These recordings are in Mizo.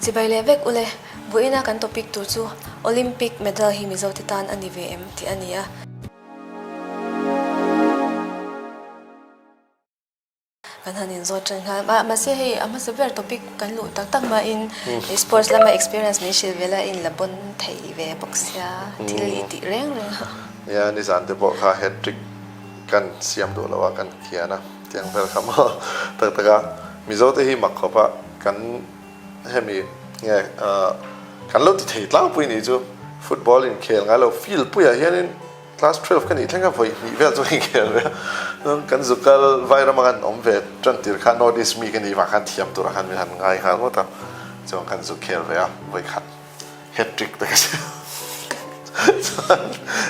Chibai leh vek ule, vawiina kan topic tur chu Olympic medal hi Mizote tan a ni ve em tih a ni a. Kan han inzawt ṭan nghal a, mahse hei a hmasa ber topic kan luh tak tak hmain sports lama experience min hrilh ve la, in la bawn thei ve bawk sia thil i tih reng reng a. Nia, nizan te pawh kha hat trick kan siam duh lo a, kan khian a, tiang vel kha maw tak tak a, Mizo te hi mak khawp a, kan hemi nge kan lo ti thei tlangpui nih chu football inkhel ngai lo field puiah hianin Class 12 ka nih thleng a vawi hnih vel chu ka inkhel ve a, chuan kan zukal Vairama khan awm ve tan tir khan North East mi ka nih vang khan thiam turah khan min han ngai nghal ngawt a, chuan kan zuk khel ve a, vawi khat hat trick te ka siam chuan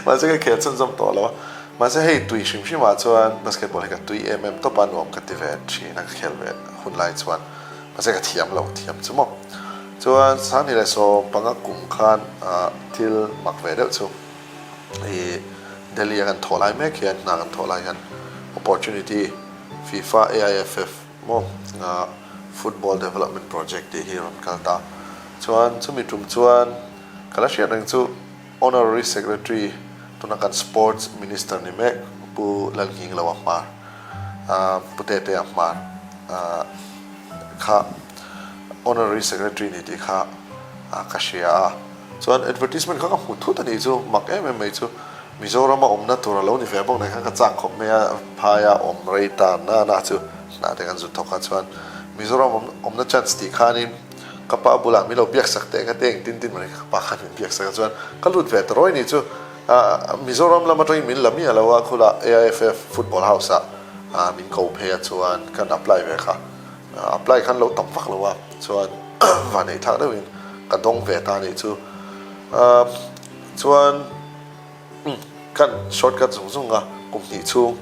mahse ka khel chhunzawm tawh lo a, mahse hei tui hrim hrim ah chuan basketball hi ka tui em em tawp a, nuam ka ti ve thin a ka khel ve hun lai chuan mahse ka thiam lo thiam chu maw. Chuan 2015 kum khan thil mak ve deuh chu. I Delhi a kan thawh lai mek hian hna kan thawh lai hian opportunity FIFA AIFF maw football development project tih hi a rawn kal ta. Chuan chumi tum chuan ka la hriat reng chu honorary secretary tuna kan sports minister ni mek Pu Lalnghingloa Hmar Pu Tetea Hmar kha honorary secretary ni tih kha ka hria a. Chuan advertisement kha ka hmu thut a nih chu, mak em em mai chu Mizoram a awmna tur a lo ni ve bawk nen khan ka chak khawp mai a, phaia awm rei ta na na chu hna te kan zu thawk a, chuan Mizoram awmna chance tih khanin ka pa bulah min lo biak sak teh ka ti engtin tin mai ka pa khan min biak sak a, chuan ka lut ve ta rawi nih chu Mizoram lam atangin min la miah lo a, khula AIFF football house ah min ko phei a chuan kan apply ve kha. Apply khan lo tam vak lo a, chuan vanneih thlak deuhin ka dawng ve ta anih chu. Chuan kan shortcut zung zung a, kum hnih chhung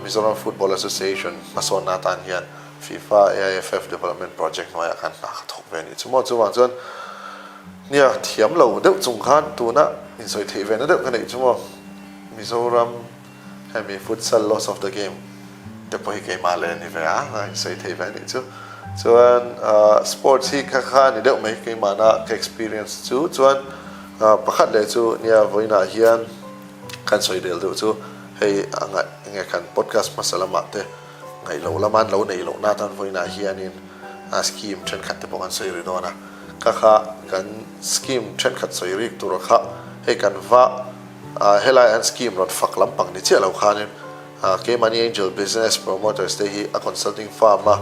Mizoram Football Association hmasawnna atan hian FIFA AIFF Development Project hnuaiah khan hna ka thawk ve anih chu maw. Chuvang chuan nia thiam lo deuh chung khan tuna insawi theih ve na deuh ka neih chu maw Mizoram Hemi futsal loss of the game te pawh hi keimah leh a ni ve a, a insawi thei ve a nih chu. Chuan sports hi kha kha a ni deuh mai keimahna ka experience chu. Chuan pakhat leh chu nia vawiinah hian kan sawi del deuh chu hei a ngaih enge kan podcast hmasa lamah te ngaih loh lama an lo neih lohna atan vawiinah hianin scheme thenkhat te pawh kan sawi ri dawn a. Kha kha kan scheme thenkhat sawi rik tur kha hei kan va Helai an scheme rawn fak lampang ni chiah lo khanin keimahni Angel Business Promoters te hi a consulting firm a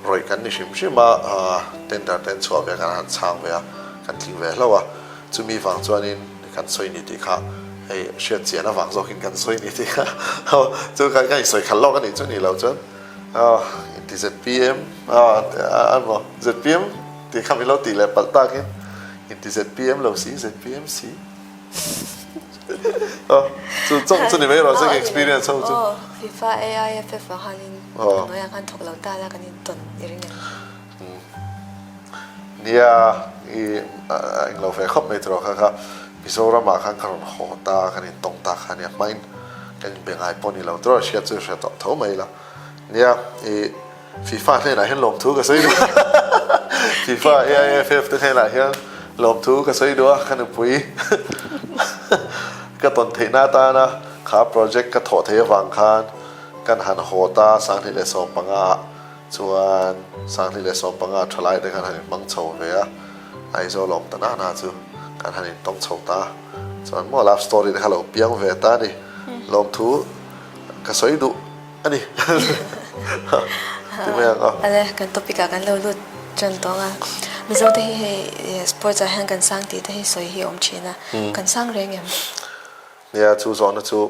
rawih kan ni hrim hrim a, tender te an chhuah ve khan an han chhang ve a, kan tling ve hlauh a, chumi vang chuanin kan sawi ni tih kha hei hriat chian avang zawkin kan sawi ni tih kha chu kan insawi khalh lawk a nih chu ni lo chuan inti zpm a maw zpm tih kha min lo tih leh palh takin inti zpm lo si zpm si. Chu chawng chu ni mai rawh se ka experience ho chu. Aw FIFA AIFF ah khanin a hnuaiah khan thawk lo ta la kan intawn i ring em? Nia i englo ve khawp mai tawh kha kha Mizoram ah khan ka rawn haw ta kan intawng ta kha nia hmain kan inbe ngai pawh ni lo tawh hriat chu hre tawh tho mai la nia i FIFA hnenah hian lawmthu ka sawi duh a, FIFA AIFF te hnenah hian lawmthu ka sawi duh a, ka nupui ka tawn theihna atana kha project ka thawh theih avang khan kan han haw ta 2015 ah chuan 2015 thalai te khan han inhmang chho ve a, Aizawl awm ta nana chu kan han intawng chho ta chuan maw love story te kha lo piang ve ta a ni, lawmthu ka sawi duh. A ni. Ti mai ang a. Ale, kan topic ah kan lo lut tan tawng a. Mizo te hi hei sports ah hian kan sang tih te hi sawi hi a awm thin a. Kan sang reng em? Nia, chu zawhna chu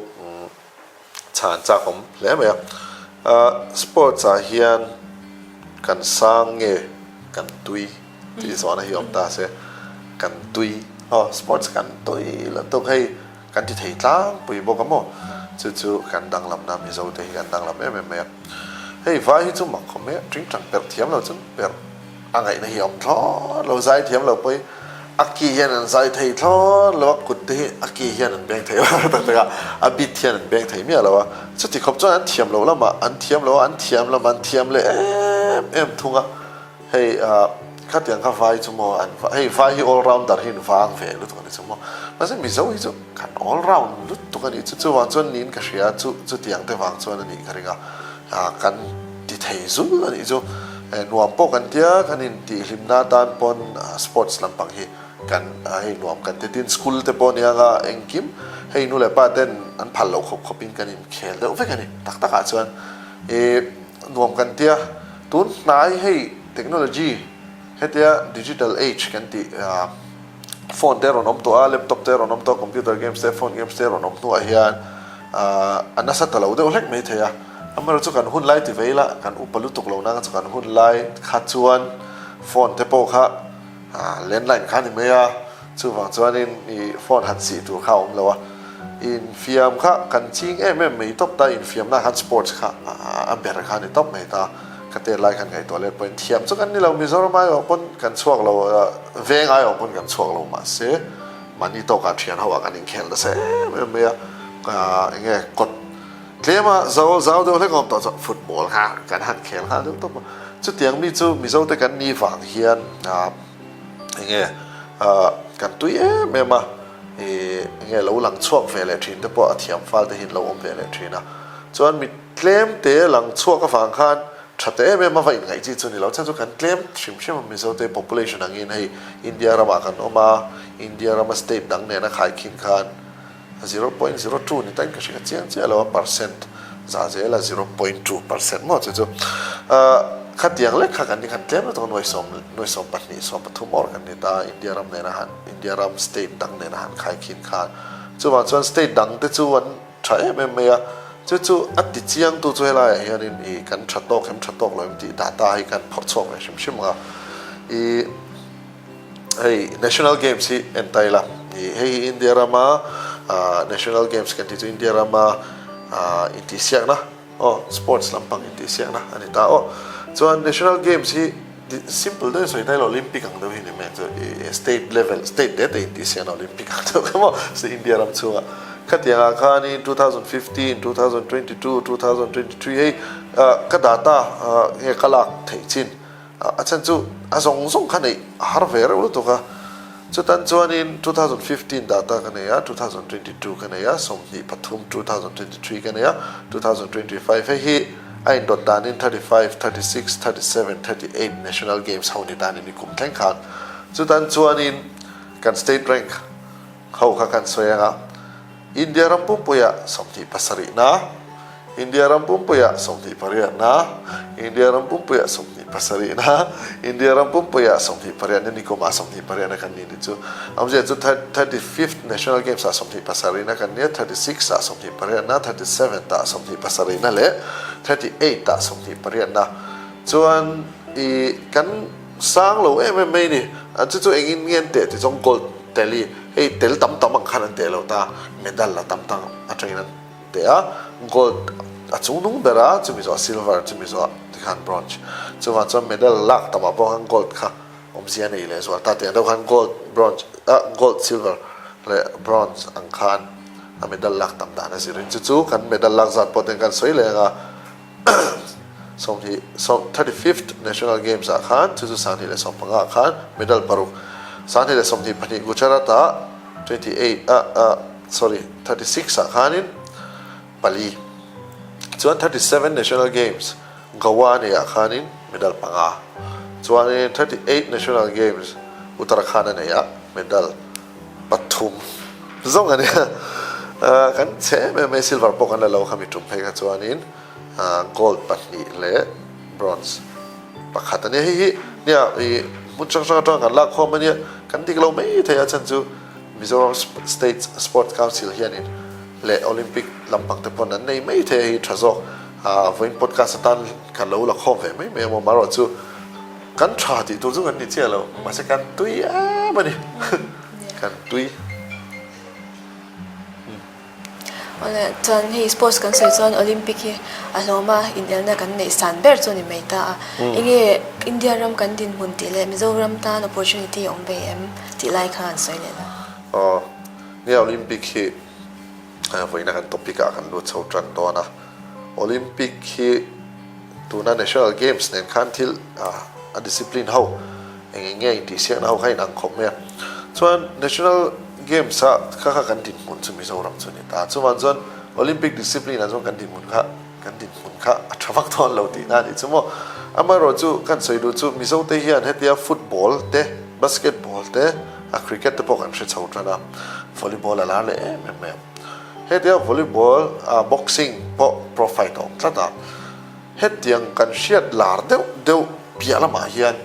chhan chak awm hle mai a. Sports ah hian kan sang nge kan tui tih zawhna hi awm ta se. Kan tui, aw sports kan tui lutuk hei. Kan ti thei tlangpui bawk a maw? Chu chu kan danglamna Mizo te hi kan danglam em em mai a. Hei vai hi chu mak khawp mai a, tingtang perh thiam lo chuan perh a ngaihna hi a awm thlawt lo, zai thiam lo pawh hi a ki hian an zai thei thlawt lo a, kut te hi a ki hian an beng thei lo tak tak a, a bit hian an beng thei miah lo a. Chuti khawp chuan an thiam loh lamah an thiam lo a, an thiam lamah an thiam leh em em thung a. Hei ah. Khatiang kha vai chu maw an hei vai hi all rounder hi an vang ve lutuk a ni chu maw. Mahse Mizo hi chu kan all round lutuk a nih chu. Chuvang chuan niin ka hria a, chu chutiang te vang chuan a nih ka ring a. Kan ti thei zul a nih chu. Nuam pawh kan tia, kan intihhlimna atan pawn sports lampang hi kan hei nuam kan ti. Tin school te pawh nia nga engkim hei nu leh pa ten an phal loh khawp khawpin kan inkhel deuh vek a ni. Tak takah chuan ih nuam kan tia. Tun hnai hei technology hetia digital age kan tih phone te rawn awm tawh a, laptop te rawn awm tawh a, computer games te phone games te rawn awm hnuah hian a nasa ta lo deuh hlek mai thei a. Amaherawhchu chu kan hun lai ti ve ila kan upa lutuk lo nanga chu kan hun lai kha chuan phone te pawh kha Landline kha a ni mai a, chuvang chuanin i phone han sih tur kha a awm lo a, infiam kha kan ching em em mai tawp ta, infiamna khan sports kha a ber kha a ni tawp mai ta, ka tet lai khan ngaihtuah let pawhin thiam chu kan ni lo, Mizoram aiawh pawn kan chhuak lo, veng aiawh pawn kan chhuak lo mahse mahni tawkah thian ho ah kan inkhel nasa em em mai a, eng nge kawt Tlema zo zau deuh hlek awm tawh chuan football kha kan han khel nghal deuh tawp a. Chutiang mi chu Mizote kan ni vang hian eng nge kan tui em em a, eng nge lo lang chhuak ve leh thin te pawh a thiam fal te hi an lo awm ve leh thin a. Chuan mi tlem te lang chhuak avang khan tha te em em a va inngaih chi chu ni lo. Chhan chu kan tlem hrim hrim a Mizote population angin hei India ramah kan awm a, India rama state dang nena khaikhin khan 0.02 ni tain ka hria chiang chiah lo a, percent za zela 0.2% maw chu chu khatiang lek kha kan ni khan tlem lutuk a nuai sawm nuai 12 13 awr kan ni ta India ram nena han India ram state dang nena han khai khin khan chuvang chuan state dang te chu an tha em em mai a chu chu a ti chiang tu chu helaiah hianin ih kan tha tawk em tha tawk lo em tih data hi kan phawrh chhuak ve hrim hrim ang a ih. Hei National Games hi en ta ila, ih hei hi India rama National Games kan tih chu India rama intihsiakna aw sports lampang intihsiakna a ni ta aw. Chuan National Games hi simple deuhin sawi ta ila Olympic ang deuh hi ni mai ang chu ih state level state te te intihsiakna Olympic ang deuh kha maw India ram chhunga khatiangah khanin 2015, 2022, 2023 hei ka data nge ka lak theih chin A chhan chu a zawng zawng kha neih a har ve reuh lutuk a, chutan chuanin 2015 data ka nei a, 2022 ka nei a, 23 2023 ka nei a, 2025 hei hi a indawt danin 35, 36, 37, 38 National Games ho ni danin i kum thleng khan chutan chuanin kan state rank ho kha kan sawi ang a, India ram pumpuiah 27 na, India ram pumpuiah 28 na, India ram pumpuiah 27 na, India ram pumpuiah 28 na nikum ah 28 na kan ni ni chu. Awmzia chu 35th National Games ah 27 na kan ni a, 36 ah 28 na, 37 ah 27 na leh 38 ah 28 na. Chuan i kan sang lo em em mai ni. Chu chu engin nge an teh ti zawng gold tally Hei tel tam tam ang khan an teh lo ta, medal a tam tam atangin an teh a, gold a chung nung ber a, chumi zawh silver, chumi zawh tikhan bronze. Chuvang chuan medal lak tamah pawh khan gold kha awmzia a nei leh zual ta tih ang deuh khan gold, bronze ah gold, silver leh bronze ang khan a medal lak tam dan a zirin chu chu kan medal lak zat pawh ten kan sawi leh ang a. 20 sawm 35th National Games ah khan chu chu 2015 ah khan medal paruk 2022 Gujarat ah 28 ah ah sorry 36 ah khanin pali chuan 37 National Games Goa a neih ah khanin medal panga chuanin 38 National Games Uttarakhand a neih ah medal pathum zawng a nia kan chhe em em mai silver pawh kan la lo khami tum phei kha chuanin gold pahnih leh bronze pakhat a nia hei hi nia ih hmun hrang hrang atanga kan lak khawm a nia kan dik lo mai thei a chhan chu Mizoram State Sports Council hianin leh Olympic lampang te pawn an nei mai thei a hei tha zawk vawiin podcast atan kan lo la khawm ve mai mai a maw marawh chu Kan tha tih tur chu kan ni chiah lo, mahse kan tui em a ni, kan tui. Awle, chuan hei sports kan sawi chuan Olympic hi a hlawm a, inelna kan neih san ber chu a ni mai ta a. Enge India ram kan dinhmun tih leh Mizoram tan opportunity a awm ve em tih lai kha an sawi leh la. Aw, nia Olympic hi vawiina kan topic ah kan lut chho tan dawn a, Olympic hi tuna National Games nen khan thil a discipline ho. Eng eng nge intihsiakna ho kha inang khawp mai a. Chuan National Games ah kha kha kan dinhmun chu Mizoram chu a ni ta. Chuvang chuan Olympic discipline ah chuan kan dinhmun kha kan dinhmun kha a tha vak dawn lo tihna a nih chu maw. Amaherawhchu kan sawi duh chu Mizo te hian hetia football te, basketball te, a cricket te pawh kan hre chho tan a, volleyball a lar leh em em mai a. Hetia volleyball, boxing pawh pro fight a awm tlat a. Hetiang kan hriat lar deuh deuh piah lamah hian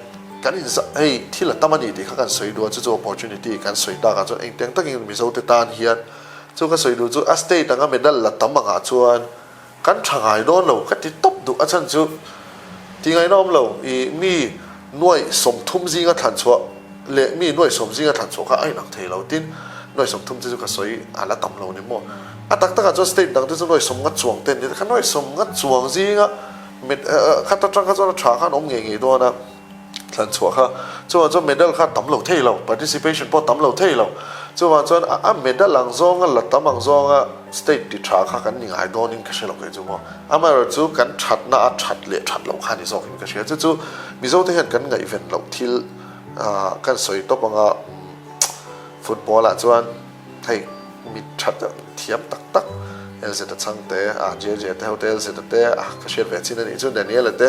kan inzah hei thil a tam a ni tih kha kan sawi duh a, chu chu opportunity kan sawi takah chuan engtiang takin Mizo te tan hian chu ka sawi duh chu a state anga medal la tam angah chuan kan tha ngai dawn lo ka ti tawp duh a chhan chu ti ngaihna awm lo i mi nuaih 30 zinga thlan chhuah leh mi nuaih 10 zinga thlan chhuah kha a inang thei lo tin nuaih 30 te chu ka sawi a la tam lo ni maw a tak takah chuan state dang te chu nuaih 50 chuang te an ni kha nuaih 50 chuang zinga med khat atang kha chuan a tha khan awm ngei ngei dawn a thlan chhuah kha chuvang chuan medal kha tam lo thei lo participation pawh tam lo thei lo chuvang chuan a medal ang zawnga la tam ang zawnga state ti tha kha kan ni ngai dawnin ka hre lo kei chu maw amaherawhchu kan thatna a that leh that loh kha ni zawkin ka hria chu chu Mizo te hian kan ngaihven loh thil kan sawi tawp anga football ah chuan hei mi tha deuh thiam tak tak LZ a chhang te a JJ te ho te LZ te a ka hriat ve chin a nih chu Daniel a te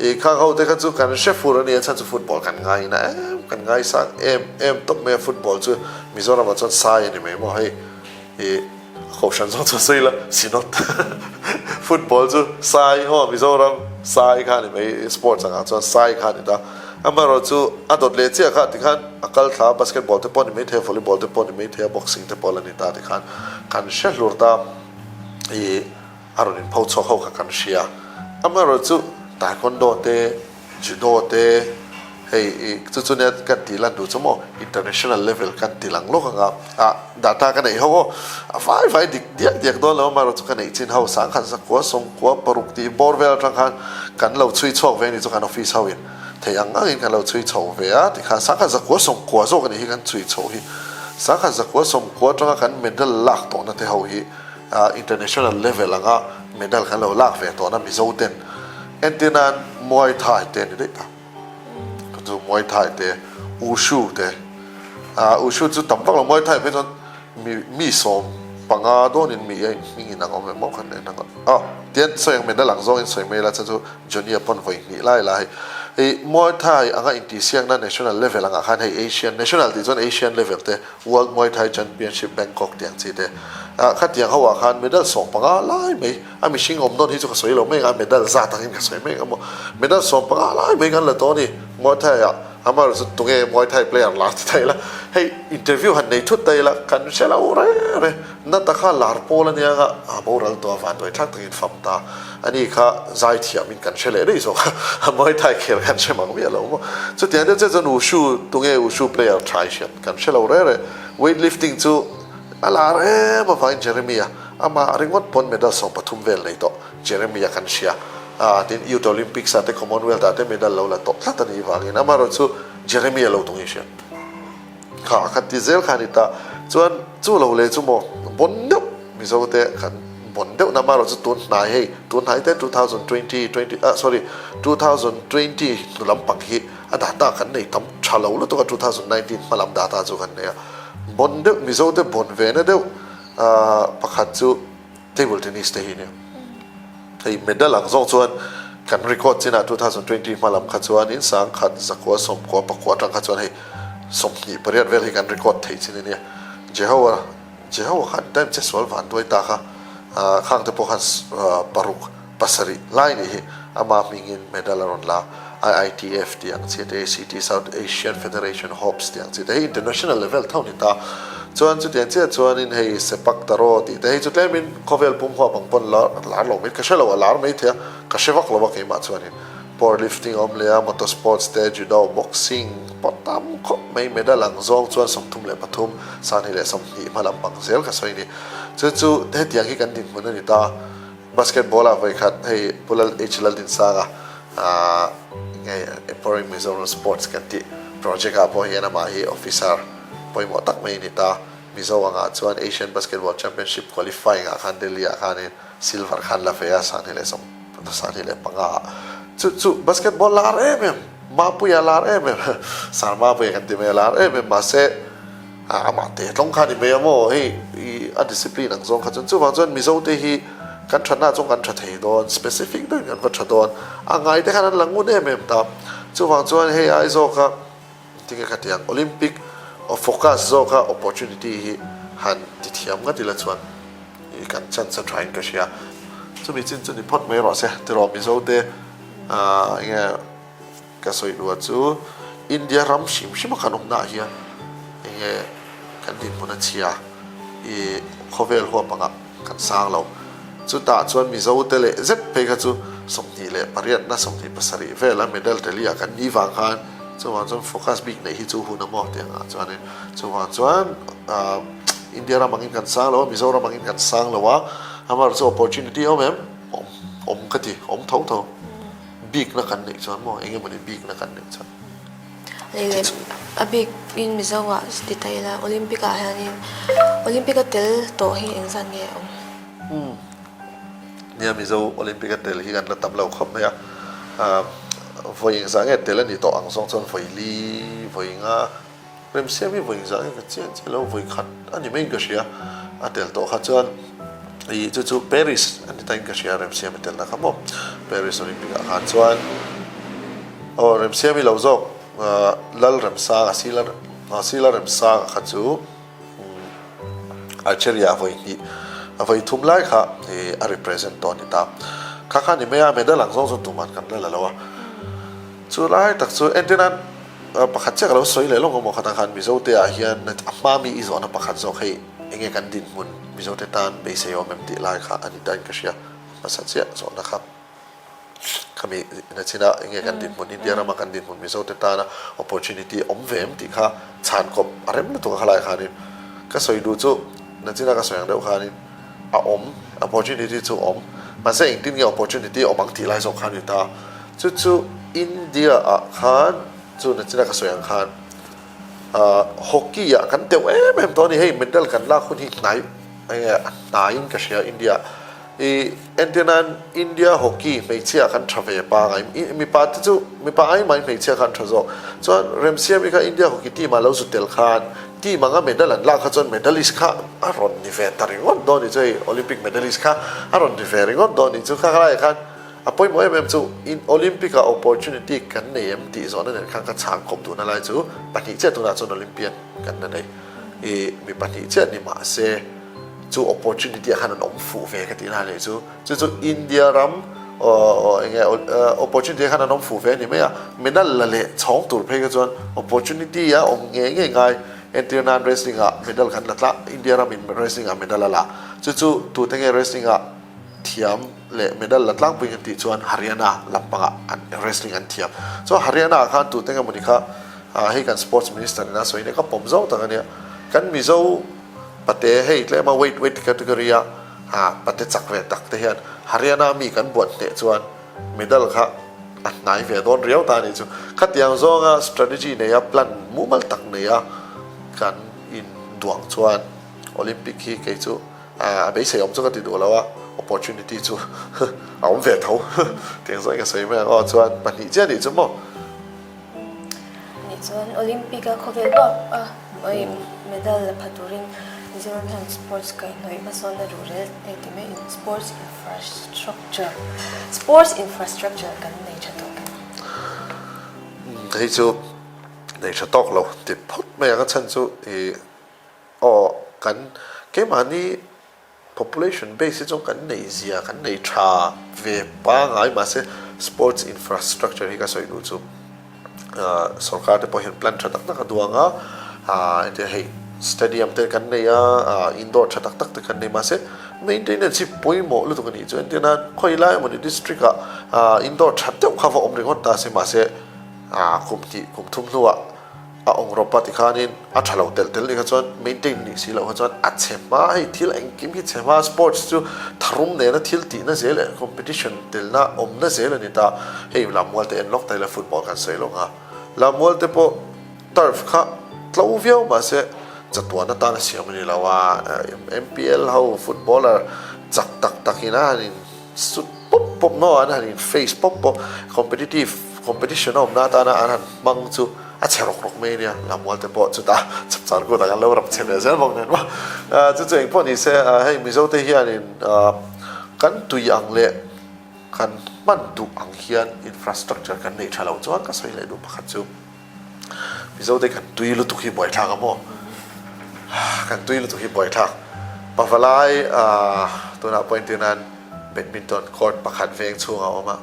i khang ho te kha chu kan hre fur a ni a chhan chu football kan ngai na em kan ngai sang em em tawp mai a football chu Mizoram ah chuan sai a ni mai maw hei i Kohhran zawng chu sawi la Synod football chu sai haw Mizoram sai kha ni mai sports angah chuan sai kha ni ta amaherawh chu a dawt leh chiah kha tikhan a kal thla basketball te pawh ni maithei a volleyball te pawh ni maithei a boxing te pawh la ni ta tikhan kan hre hlur ta i a rawn inpho chhuak ho kha kan hria amaherawh chu taekwondo te Judo te hei i chu chu nia kan tih lan duh chu maw international level kan ti lang lawk anga ah data ka neih ho aw a fai fai dik diak diak dawn lo amaherawh chu ka neih chin ho sangkhat zakua sawmkua paruk tih bawr vel atang khan kan lo chhui chhuak ve a ni chu kan office ho in thei ang ang in kan lo chhui chho ve a tikhan sangkhat zakua sawmkua zawk a nih hi kan chhui chho hi sangkhat zakua sawmkua atanga kan medal lak tawhna te ho hi International level anga medal kan lo lak ve tawhna Mizo ten entir nan Muay Thai te a ni daih ta. Chu Muay Thai te, Wushu te, Wushu chu tam vak lo Muay Thai phei chuan mi mi 15 dawnin mi a hming in ang awm em maw khan en ang a tian sawi ang medal ang zawngin sawi mai la chuan chu Johnny-a pawn vawi hnih lai la hei hei Muay Thai anga intihsiakna national level angah khan hei Asian national tih chuan Asian level te World Muay Thai Championship Bangkok tih ang chi te ah khatiang ho ah khan medal 15 lai mai a mihring awm nawn hi chu ka sawi lo mai ang a medal zat angin ka sawi mai ang a maw medal 15 lai mai kan la tawh a ni Muay Thai ah amaherawhchu chu tunge Muay Thai player lar ti ta ila hei interview han nei thut ta ila kan hre lo reng reng nata kha lar pawl a nia nga a boral tawh a vanduai thlak takin fam ta a ni kha zai thiamin kan hre leh daih zawk a Muay Thai khel kan hre mang miah lo maw chutiang deuh chiah chuan Wushu tunge Wushu player tha i hriat Kan hre lo reng reng. Weight lifting chu a lar em avangin Jeremy-a amah ringawt pawn medal 13 vel nei tawh Jeremy-a kan hria. Aa tin Youth Olympics ah te Commonwealth ah te medal lo la tawh tlat a nih vangin amaherawh chu Jeremy-a lo tung i hriat kha kha ti zel kha a ni ta. Chuan chu lo leh chu maw bon deuh Mizo te kan bon deuh na amaherawh chu tun hnai hei tun hnai te 2020 20 ah sorry 2020 hnu lampang hi A data kan nei tam tha lo lutuk a, 2019 hma lam data chu kan nei a. Bon deuh, Mizo te bon ve na deuh pakhat chu table tennis te hi nia. Hei medal ang zawng chuan kan record chinah 2020 hma lam kha chuan in 1000 zakua 90 pakua atang kha chuan hei 28 vel hi kan record thei chin a nia. Jehoa Jehoa khan time che sual van duai ta kha khang te pawh khan paruk pasarih lai nih hi ama hmingin medal a rawn la IITF tih ang chi te ACT South Asian Federation Hopes tih ang chi te hei international level tho ni ta chuan chutiang chiah chuanin hei Sepak Takraw tih te hei chu tlemin khawvel pum huap ang pawn lar lo mai ka hre lo a lar mai thei a ka hre vak lo a keimah chuanin Power lifting a awm leh a, motor sports te, judo, boxing pawh tam khawp mai medal ang zawng chuan 33, 20 hma lam bang zel ka sawi a ni. Chu chu hetiang hi kan dinhmun a ni ta. Basketball ah vawikhat hei Pu Lal H Laldinsanga nge Empowering Mizoram Sports kan tih project ah pawh hian amah hi officer pawimawh tak mai a ni ta. Mizo angah chuan Asian Basketball Championship qualifying ah khan Delhi ah khanin silver khan la ve a, 20 leh 25 ah. Chu chu basketball lar em em. Mapuia lar em em, Sir Mapuia kan ti mai a lar em em mahse amah te tlawng kha a ni mai a maw hei i a discipline ang zawng kha chuan chuvang chuan Mizo te hi kan thatna ah chuan kan tha thei dawn specific deuhin kan va tha dawn a ngai te khan an la ngun em em ta chuvang chuan hei ai zawka Tinge ka ti ang, Olympic focus zawka opportunity hi han ti thiam ngat ila chuan i kan chance a tha in ka hria. Chumi chin chu ni phawt mai rawh se, tiraw Mizo te enge ka sawi duh chu India ram hrim hrim a kan awmna ah hian enge kan dinhmun a chhia i khawvel huap angah kan sang lo. Chutah chuan Mizo te leh zet phei kha chu 28na 27 vela medal tally ah kan ni vang khan Chuvang chuan focus bik neih hi chu hun a maw tih angah chuanin chuvang chuan India ram angin kan sang lo a, Mizoram angin kan sang lo a, amaherawhchu chu opportunity a awm em? Awm, awm ka ti, awm tho tho. Bikna kan neih chuan maw, eng emawni bikna kan neih chuan. Lei leh a bik in Mizo ah ti ta ila Olympic ah hianin Olympic a tel tawh hi engzat nge a awm? Umm. Nia Mizo Olympic a tel hi kan la tam lo khawp mai a, vawi engzah nge tel a nih tawh ang zawng chuan vawi li, vawi nga, remsiam hi vawi engzah nge ka chiah chiah lo, vawi khat a ni maiin ka hria a tel tawh kha chuan ih chu chu Paris a ni tain ka hria remsiam a telna kha maw Paris Olympic ah khan chuan aw remsiam hi lo zawk Lalremsanga Sila Sila Remsanga kha chu. Algeria vawi hnih a vawi thum lai kha a represent tawh a ni ta. Kha kha ni mai a, medal ang zawng zawng tuman kan la la lo a. Chu lai tak chu entir nan pakhat chiah ka lo sawi leh lawk emaw khatah khan Mizote ah hian a hma mi i zawhna pakhat zawk hei enge kan dinhmun Mizote tan beisei awm em tih lai kha a ni ta in ka hria hmasa chiah zawhna kha. Khami na chinah enge kan dinhmun India rama kan dinhmun Mizote tana opportunity awm ve em tih kha chhan kawp a rem lutuk a khalai khanin ka sawi duh chu na china ka sawi ang deuh khanin a awm opportunity chu awm mahse engtin nge opportunity awm ang tih lai zawk kha a ni ta chu chu India ah khan chu na china ka sawi ang khan hockey ah kan teuh em em tawh a ni hei medal kan lak hun hi hnai enge a hnaiin ka hria India ah. I entir nan India hockey hmeichhia khan tha ve pangai mipa te chu mipa ai mai hmeichhia khan tha zawk chuan Remsiami kha India hockey team ah lo zu tel khan team anga medal an lak kha chuan medalist kha a rawn ni ve ta ringawt dawn ni chu hei Olympic medalist kha a rawn ni ve ringawt dawn ni chu kha khalaiah khan a pawimawh em em chu Olympic ah opportunity kan nei em tih zawhna nen khan ka chhang kawp duhna lai chu pahnih chiah tunah chuan Olympian kan la nei i mi pahnih chiah ni mahse chu opportunity ah khan an awm fuh ve ka tih na nih chu chu chu India ram eng nge opportunity ah khan an awm fuh ve a ni mai a medal la leh chhawng tur phei kha chuan opportunity a awm ngei ngei ngai entir nan wrestling ah medal khan la tla India ram in wrestling ah medal a la chu chu tute nge wrestling ah thiam leh medal la tlangpui kan tih chuan Haryana lampangah an wrestling an thiam chuan Haryana ah khan tute nge mawni kha hei kan sports minister ina sawi nia ka pawm zauh tak a nia kan Mizo Pate hei tlema weight weight category a ah pate chak ve tak te hian Haryana mi kan buat hneh chuan medal kha a hnai ve dawn riau ta a nih chu. Khatiang zawnga strategy neia plan mumal tak neia kan in duang chuan Olympic hi kei chu a beisei awm chu ka ti duh lo a, opportunity chu a awm ve tho tiang zawngin ka sawi mai ang aw chuan pahnih chiah nih chu maw. Nih chuan Olympic a khawvel bak a medal la pha turin Mizoram hian sports kaihhnawih hmasawnna ruhrel hei ti mai in sports infrastructure sports infrastructure kan nei tha tawk em? Hei chu nei tha tawk lo ti phawt mai ang a chhan chu ih aw kan keimahni Population base hi chu kan nei zia, kan nei tha ve pangai mahse sports infrastructure hi ka sawi duh chu sorkar te pawh hian plan tha tak tak a duang a, entir hei stadium te kan nei a, indoor tha tak tak te kan nei mahse maintenance hi pawimawh lutuk a nih chu entir nan khawi lai emawni district ah indoor tha deuh kha va awm ringawt ta se mahse kum hnih kum thum hnuah A awng rawp a tikhanin a tha lo telh telh ni kha chuan maintain nih si loh kha chuan a chhe hma hei thil engkim hi chhe hma sports chu tharum nena thil tihna zel leh competition telna awmna zel a ni ta hei Lammual te en lawk ta ila football kan sawi lawk a Lammual te pawh turf kha tlo viau mahse chatuan atan a siam a ni lo a MPL ho footballer chak tak takin a han in sut pawp pawp maw an han in face pawp pawp competitive. competition a awmna atana an han hmang chu a chhe rawk rawk mai a nia, Lammual te pawh chutah chapchar kutah kan lo rap chhe ve zel bawk nen maw. Chu chu engpawh ni se hei Mizo te hianin kan tui ang leh kan hman duh ang hian infrastructure kan neih tha lo chuan ka sawi leh duh pakhat chu Mizo te kan tui lutuk hi buaithlak a maw? Kan tui lutuk hi buaithlak. Pavalai tunah pawh entir nan badminton court pakhat veng chhungah a awm a,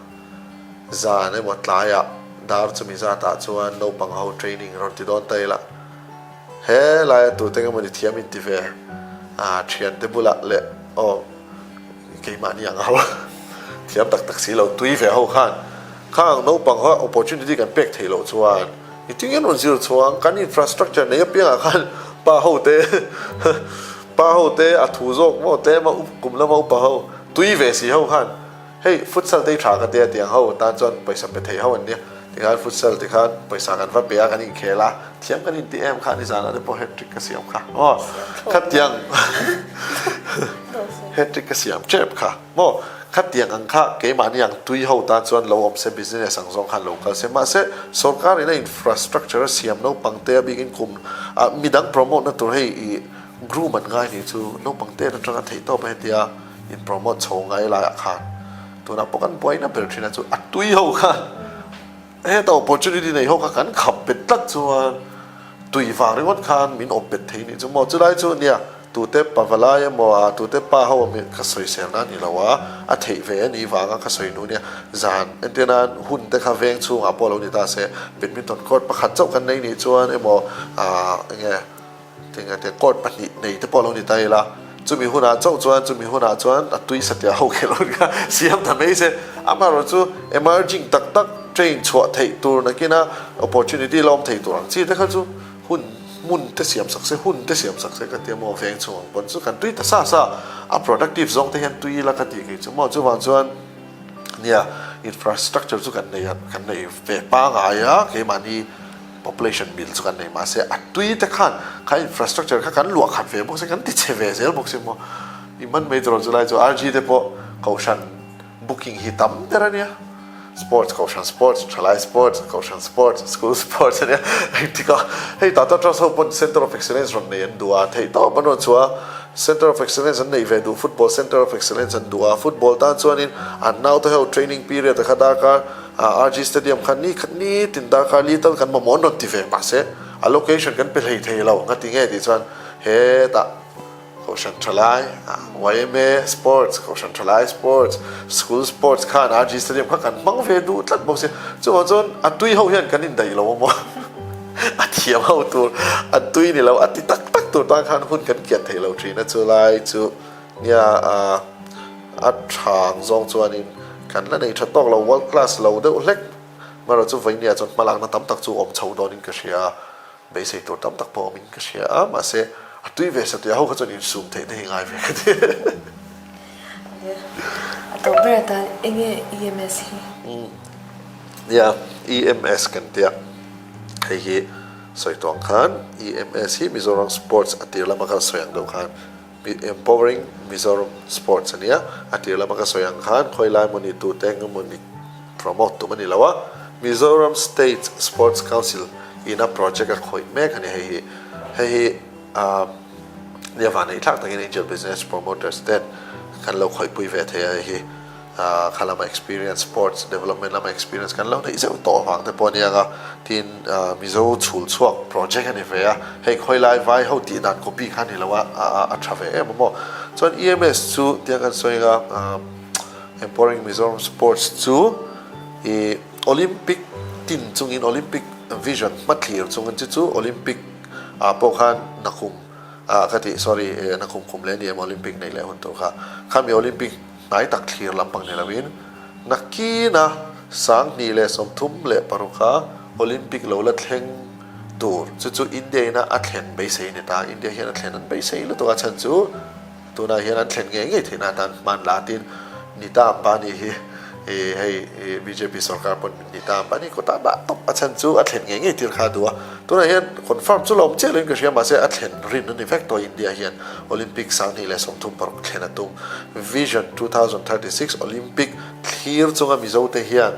zan emaw tlaiah dar chumi zatah chuan naupang ho training rawn ti dawn ta ila, he laia tute eng emawni thiam inti ve thiante bulah leh aw keimahni ang ho thiam tak tak si lo tui ve ho khan Khang naupang kha opportunity kan pek theih loh chuan i ting in rawn zir chhuang kan infrastructure nei apiangah khan pa ho te pa ho te a thu zawk maw tlem a up kum lama upa ho tui ve si ho khan hei futsal te hi tha ka tia tiang ho tan chuan pawisa pe thei ho an nia tikhan futsal tikhan pawisa kan va pe a kan inkhel a thiam kan inti em kha nizanah te pawh hat trick ka siam kha aw khatiang hat trick ka siam tep kha. Maw, khatiang ang kha keimahni ang tui ho tan chuan lo awm se, business ang zawng khan lo kal se. Mahse, sorkar in a infrastructure a siam naupang te a bikin kum ah midang promote na tur hei i groom an ngai nih chu naupang te atanga theih tawp a hetia in promote chho ngai laiah khan tunah pawh kan buaina ber thin a chu a tui ho khan Heta opportunity nei ho kha kan khap bet tlat chuan tui vang ringawt khan min awp bet thei nih chu maw? Chulai chu nia, tute pavalai emaw a tute pa ho ami ka sawisel na ni lo a, a theih ve a nih vanga ka sawi hnu nia, zan entir nan hun te kha veng chhungah pawh lo ni ta se, badminton court pakhat chauh kan nei nih chuan emaw ah enge Tinge te court pahnih nei te pawh lo ni ta ila, chumi hunah chauh chuan chumi hunah chuan a tui satliah ho khelh hun kha siam ta mai se. Amaherawh chu emerging tak tak train chhuah theih tur nakina opportunity la awm thei tur ang chi te kha chu hun hmun te siam sak se, hun te siam sak se ka tia maw veng chhung ang pawn chu kan tui ta sa sa a productive zawng te hian tui ila ka tih kei chu maw chuvang chuan nia infrastructure chu kan nei a kan nei ve pangai a keimahni Population mil chu kan nei mahse a tui te khan kha infrastructure kha kan luah khat ve bawk se kan ti chhe ve zel bawk si maw i man mai tur chu lai chu RG te pawh kohhran booking hi tam ber a nia sports kohhran sports thalai sports kohhran sports school sports a nia engtik a hei Tata Trust ho pawn center of excellence rawn nei an duh a theih tawp an rawn chhuah a center of excellence an neih ve duh football center of excellence an duh a football tan chuanin an naute ho training period a kha darkar RG Stadium kha ni khat ni tin darkar li tal kan mamawh an rawn ti ve mahse a location kan pe hlei thei lo nga ti nge tih chuan hetah Kohhran Thalai yma Sports Kohhran Thalai Sports School Sports khan RG Stadium kha kan hmang ve duh tlat bawk si chuvang chuan a tui ho hian kan indaih lo amaw a thiam ho tur a tui ni lo a ti tak tak tur tan khan hun kan kian thei lo thin a chulai chu Nia, a tha ang zawng chuanin kan la nei tha tawk lo, world class lo deuh hlek. Marawh chu Vainia chuan hmalakna tam tak chu awm chho dawnin ka hria a, beisei tur tam tak pawh awmin ka hria a, mahse a tui ve satliah ho kha chuan insum theih te hi ngai ve ka ti. A tawp ber atan eng nge EMS hi? Nia, EMS kan tia, hei hi sawi tawh ang khan EMS hi Mizoram Sports a tir lama kha sawi ang deuh khan Empowering Mizoram Sports a nia, a tir lama ka sawi ang khan khawi lai emaw ni tute eng emaw ni promote tum a ni lo a, Mizoram State Sports Council ina project a khawih mek a ni hei hi. Hei hi ah nia vanneih thlak takin Angel Business Promoters ten kan lo khawihpui ve thei a hei hi. Kha lama experience sports development lama experience kan lo neih zeuh tawh avang te pawh a nia nga tin Mizo chhul chhuak project a ni ve a hei khawi lai vai ho tih dan copy kha a ni lo a a tha ve em a maw chuan EMS chu tia kan sawi anga Empowering Mizoram Sports chu ih Olympic tin chungin Olympic vision hmathlir chungin chu chu Olympic ah pawh khan nakum ah ka tih sorry nakum kum leh a ni em Olympic neih leh hun tur kha khami Olympic Hnai tak thlir lampang ni loin nakina 2036 a Olympic lo la thleng tur chu chu India ina a thlen beisei a ni ta. India hian a thlen an beisei lutuk a chhan chu tunah hian an thlen ngei ngei theihna atan hman la tin Nita Ambani hi hei bjp sorkar pawn Nita Ambani kawtah dah tawp a chhan chu a thlen ngei ngei tir kha a duh a. Tunah hian confirm chu la awm chiah loin ka hria mahse a thlen rin a ni vek tawh India hian Olympic 2036 thlen a tum. Vision 2036 Olympic thlir chunga Mizote hian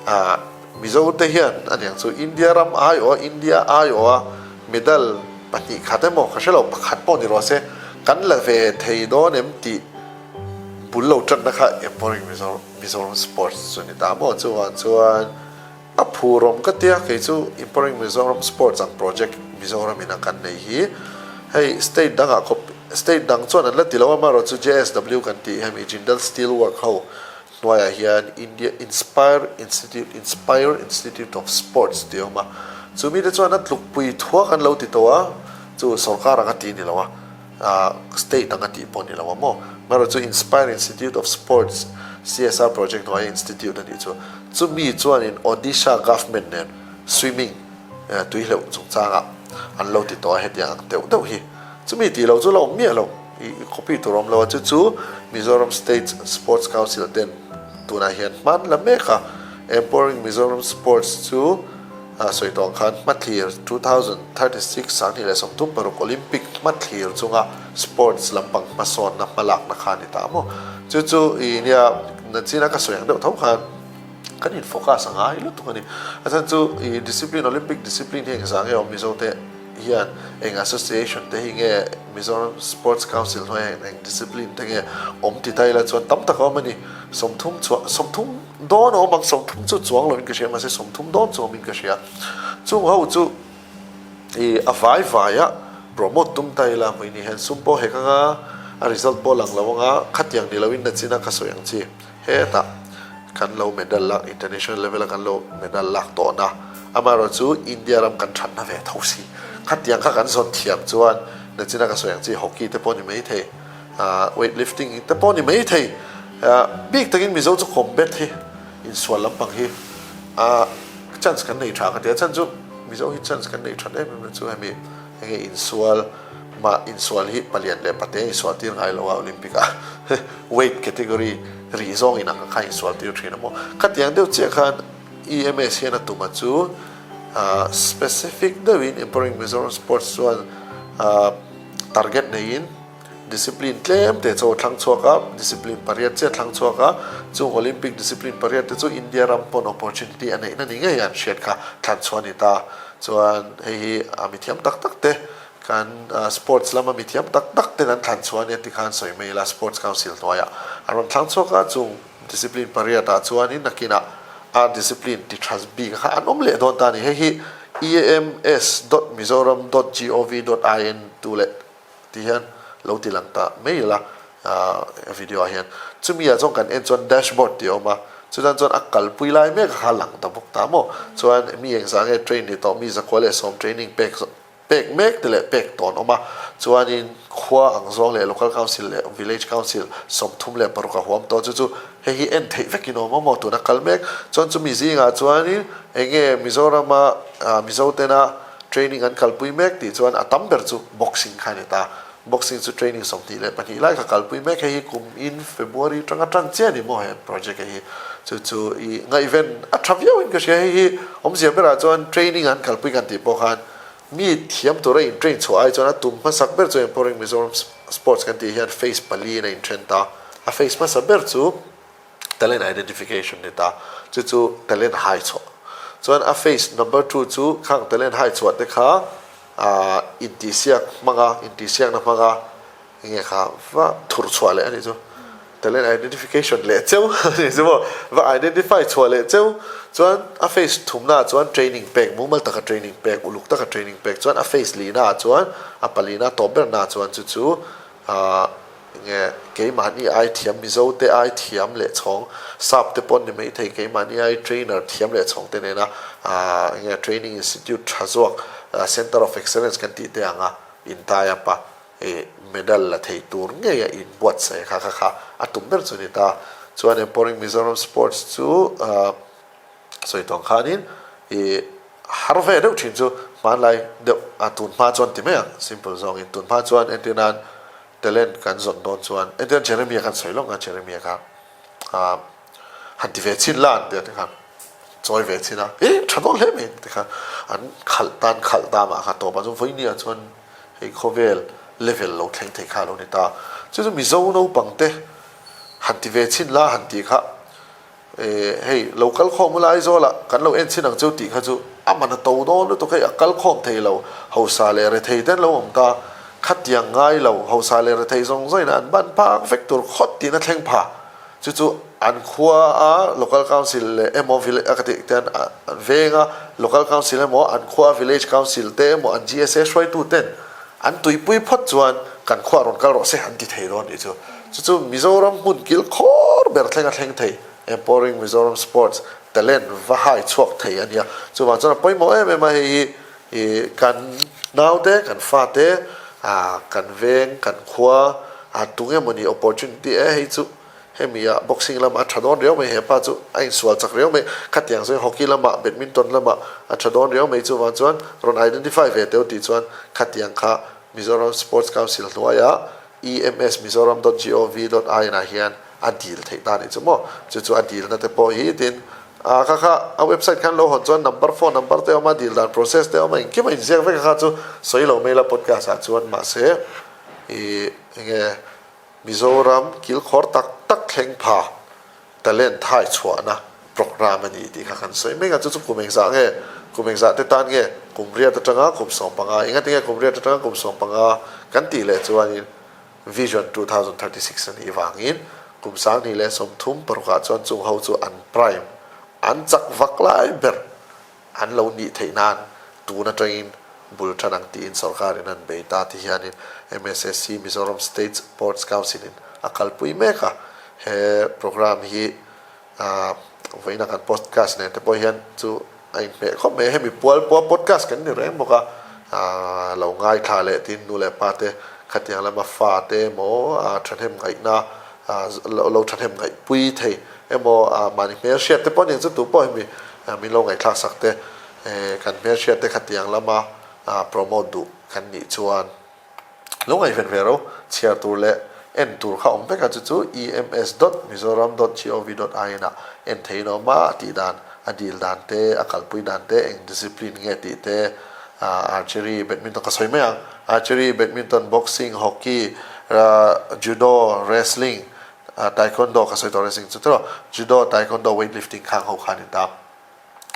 ah. Mizo te hian aniang chu India ram aiawh a India aiawh a medal 2 khat emaw ka hre lo pakhat pawh ni rawh se kan la ve thei dawn em tih bul lo tanna kha Empowering Mizoram Sports chu ni ta maw chuvang chuan A phurawm ka tia kei chu Empowering Mizoram Sports ang project Mizoram in a kan nei hi hei state dangah khawp state dang chuan an la ti lo a amaherawh chu JSW kan tih hemi Jindal Steel Work ho hnuaiah hian India Inspire Institute Inspire Institute of Sports tih a awm a chu mite chuan a tlukpui thuak an lo ti tawh a chu sorkar anga ti ni lo a. State anga tih pawh ni lo a maw? Amaherawh chu Inspire Institute of Sports CSR project hnuaia institute a nih chu. Chumi chuanin Odisha government nen swimming tuihleuh chungchangah an lo ti tawh a hetiang ang deuh deuh hi. Chumi tih loh chu la awm miah lo, i copy tur awm lo a, chu chu Mizoram State Sports Council ten tunah hian hman la mek a, Empowering Mizoram Sports chu sawi tawh ang khan hmathlir 2036 2036 Olympic hmathlir chunga sports lampang hmasawnna hmalakna kha a ni ta maw? Chu chu i nia nachina ka sawi ang deuh tho khan kan in focus a ngai lutuk a ni. A chhan chu i discipline Olympic discipline hi engzah nge awm Mizo te hian eng association te hi nge Mizoram Sports Council hnuaiah hian eng discipline te nge awm ti ta ila chuan tam tak a awm a ni. 30 chhuah 30 Dawn a awm ang, 30 chu chuang lovin ka hria, mahse 30 dawn chu awmin ka hria. Chung ho chu i a vai vaia promote tum ta ila hmui ni hian sum pawh hek anga, a result pawh lang lo anga, khatiang ni loin nachina ka sawi ang chi. Hetah kan lo medal lak, international level a kan lo medal lak tawhna, amaherawh chu India ram kan thatna ve tho si. Khatiang kha kan zawn thiam chuan nachina ka sawi ang chi, hockey te pawh ni maithei. Weight lifting te pawh ni mai thei. Bik takin Mizo chu combat hi insual lampang hi chance kan nei tha ka ti a. Chhan chu Mizo hi chance kan nei that em em chu hemi enge insual mah insual hi palian leh pate insual tir ngai lo a Olympic ah weight category rih zawng in ang kha insual tir thin a maw. Khatiang deuh chiah khan EMS hian a tum a chu specific deuhin Empowering Mizoram Sports chuan target neiin Discipline tlem te chu a thlang chhuak a, discipline pariat chiah a thlang chhuak a, chung Olympic discipline pariat te chu India ram pawn opportunity a neihna ni ngei an hriat kha thlan chhuah a ni ta. Chuan hei hi a mithiam tak tak te kan sports lama mithiam tak tak ten an thlan chhuah a nia ti khan sawi mai ila Sports Council hnuaiah an rawn thlang chhuak a, chung discipline pariat ah chuanin nakinah a discipline ti tha bik kha an awm leh dawn ta a ni. Hei hi eams dot mizoram dot gov dot in tu leh Ti hian lo ti lang ta mai ila video ah hian. Chumi ah chuan kan en chuan dashboard tih a awm a, chutan chuan a kalpui lai mek a kha lang ta bawk ta maw. Chuan mi engzah nge train ni tawh, mi zakua leh sawm training pek pek mek te leh pek tawn awm a. Chuanin khua ang zawng leh local council leh village council 36 a huam tawh chu chu hei hi en theih vekin a awm a maw tuna kal mek. Chuan chumi zingah chuanin eng nge Mizorama Mizo tena Training an kalpui mek tih chuan a tam ber chu boxing kha a ni ta. Boxing chu training 22 lai kha kalpui mek. Hei hi kum in February tanga tan chiah a ni maw he project hi. Chu chu i ngaihven a tha viau in ka hria. Hei hi awmzia berah chuan training an kalpui kan tih pawh khan mi thiam tura in train chhuah ai chuan a tum hmasak ber chu Empowering Mizoram Sports kan tih hian phase pali in a inthen ta. A phase hmasa ber chu. Talent identification ni ta, chu chu talent hai chhuah. Chuan a phase number 2 chu khang talent hai chhuah te kha ah intihsiak hmanga, intihsiakna hmanga enge kha va thur chhuah leh a nih chu. Talent identification leh cheu a nih chu maw, va identify chhuah leh cheu. Chuan a phase thumna ah chuan training pek, mumal taka training pek, uluk taka training pek. Chuan a phase lihna ah chuan a palina tawp berna ah chuan chu chu ah Nge keimahni ai thiam Mizo te ai thiam leh chhawng, sap te pawn ni maithei keimahni ai trainer thiam leh chhawng te nena nge training institute tha zawk center of excellence kan tih te anga intai up a i medal la thei tur ngei a inbuatsaih kha kha kha a tum ber chu ni ta. Chuan Empowering Mizoram Sports chu sawi tawng khanin i har ve deuh thin chu hmanlai deuh a tun hma chuan ti mai ang simple zawngin tun hma chuan entir nan Talent kan zawn dawn chuan entir Jeremia khan sawi lawk a Jeremia kha ah han ti ve chhin la an ti a tikhan chawi ve chhin a eh tha dawn hle mai tikhan an khalh tan khalh ta mah kha tawpah chuan vawinia chuan hei khawvel level lo thleng thei kha a lo ni ta chu chu Mizo naupang te han ti ve chhin la han tih kha. Hei, lo kal khawm ula Aizawlah kan lo en chhin ang cheu tih kha chu a man a to dawn lutuk hei, a kal khawm thei lo, hausa leh rethei te an lo awm ta, khatiang ngai lo, hausa leh rethei zawng zawngin an ban phak vek tur khawt tiin a thleng pha. Chu chu an khua a Local Council leh emaw village a ka tih te an veng a Local Council emaw an khua a Village Council te emaw an GSA hruaitu ten an tuipui phawt chuan kan khua rawn kal rawh se an ti thei dawn nih chu. Chu chu Mizoram hmun kil khawr ber thleng a thleng thei Empowering Mizoram Sports Talent va hai chhuak thei a nia. Chuvang chuan a pawimawh em em a hei hi ih kan naute kan fate ah kan veng kan khua ah tunge mawni opportunity e hei chu hemi ah boxing lamah a tha dawn riau mai hepa chu a insual chak riau mai khatiang zawng hockey lamah badminton lamah a tha dawn riau mai chuvang chuan rawn identify ve teu tih chuan khatiang kha Mizoram Sports Council hnuaiah emsmizoram dot gov dot in ah hian a dil theih ta anih chu maw chu chu a dilna te pawh hi tin ah kha kha a website khan lo hawn chuan number phone number te a awm a dil dan process te a awm a engkim a inziak vek a kha chu sawi lo mai la podcast ah chuan mahse ih enge Mizoram kilkhawr tak tak thleng pha talent thai chhuahna programme a ni tih kha kan sawi mek a, chu chu kum engzah nge, kum engzah te tan nge kum riat atanga kum 15, engati nge kum riat atanga kum 15 kan tih leh chuanin Vision 2036 a nih vangin kum 2036 ah chuan chung ho chu an prime, an chak vak lai ber an lo nih theih nan tun atangin bul tan ang tiin sorkarin an bei ta ti hianin MSSC, Mizoram State Sports Council in a kalpui mek a, he programme hi vawiina kan podcast nen te pawh hian chu a inhmeh khawp mai a, hemi pual pawha podcast kan ni reng bawk a, lo ngaithla leh tin nu leh pa te khatiang lama fa te emaw thahnem ngaihna lo thahnem ngaihpui thei emaw mahni hmelhriat te pawh aniang chu tu pawh hemi min lo ngaihthlak sak te kan hmelhriat te khatiang lama promote duh kan nih chuan lo ngaihven ve ro chhiar tur leh en tur kha awm vek a chu chu ems dot mizoram dot gov dot in ah en theiin a awm a a tih dan a dil dan te a kalpui dan te eng discipline nge tih te archery badminton ka sawi mai ang archery badminton boxing hockey judo wrestling Taekwondo ka sawi tawh reng chu tawh Judo, Taekwondo, Weightlifting khang ho khan in ta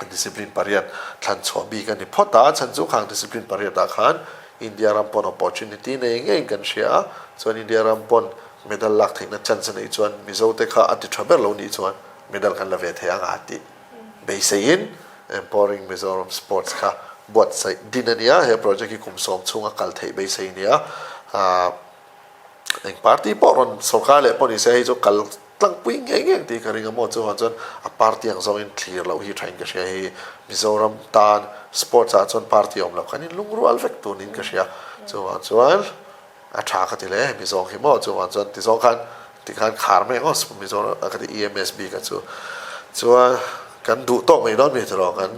discipline pariat thlan chhuah bik a ni phawt a, chhan chu khang discipline pariat ah khan India ram pawn opportunity nei ngei kan hria a, chuan India ram pawn medal lak theihna chance a neih chuan Mizo te kha a ti tha ber lo nih chuan medal kan la ve thei ang a tih beiseiin Empowering Mizoram Sports kha buatsaih din a nia, he project hi kum sawm chhunga kal theih beisei a nia. Eng party pawh rawn sorkar leh pawh ni se hei chu kal tlangpui ngei ngei ang tih ka ring a maw chuvang chuan a party ang zawngin thlir loh hi thain ka hria hei Mizoram tan sports ah chuan party awm loh kan in lungrual vek tun in ka hria chuvang chuan a tha ka ti hle hemi zawng hi maw chuvang chuan ti zawng khan ti khan khar mai ang aw Mizoram ka ti EMS bik a chu chuan kan duh tawk mai dawn mi tiraw kan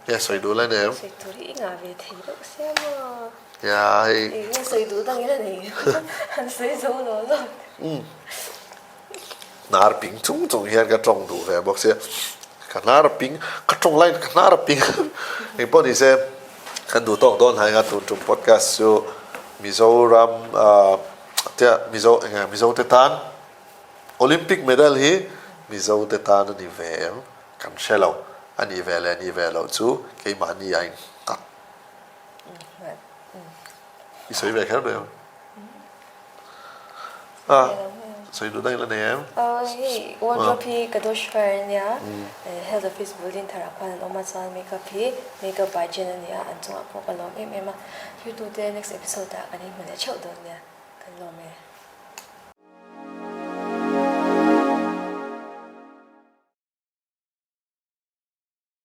nge sawi duh lai nem. Sawi tur hi i ngah ve thei deuh sia maw. Nia hei. Eng nge sawi duh dang ila nei han sawi zo lo zawk. Umm. Hnar ping chung chung hian ka tawng duh ve bawk sia. Ka hnar a ping, ka tawng laiin ka hnar a ping. Eng pawh ni se kan duh tawk dawn hnai nga tun tum podcast chu Mizoram ah tia Mizo eng nge Mizo te tan Olympic medal hi Mizo te tan a ni ve em kan hre lo. A nih ve leh nih ve loh chu keimahni a innghat. I sawi ve kher mai ang. A, sawi duh daih la nei em? Hei wardrobe hi Kadosh Fair a nia, Health Office building tharah khuan an awm a, chuan makeup hi makeup by Jen a nia, an chungah pawh ka lawm em em a. Thirtute next episode ah kan inhmu leh theuh dawn nia, kan lawm e.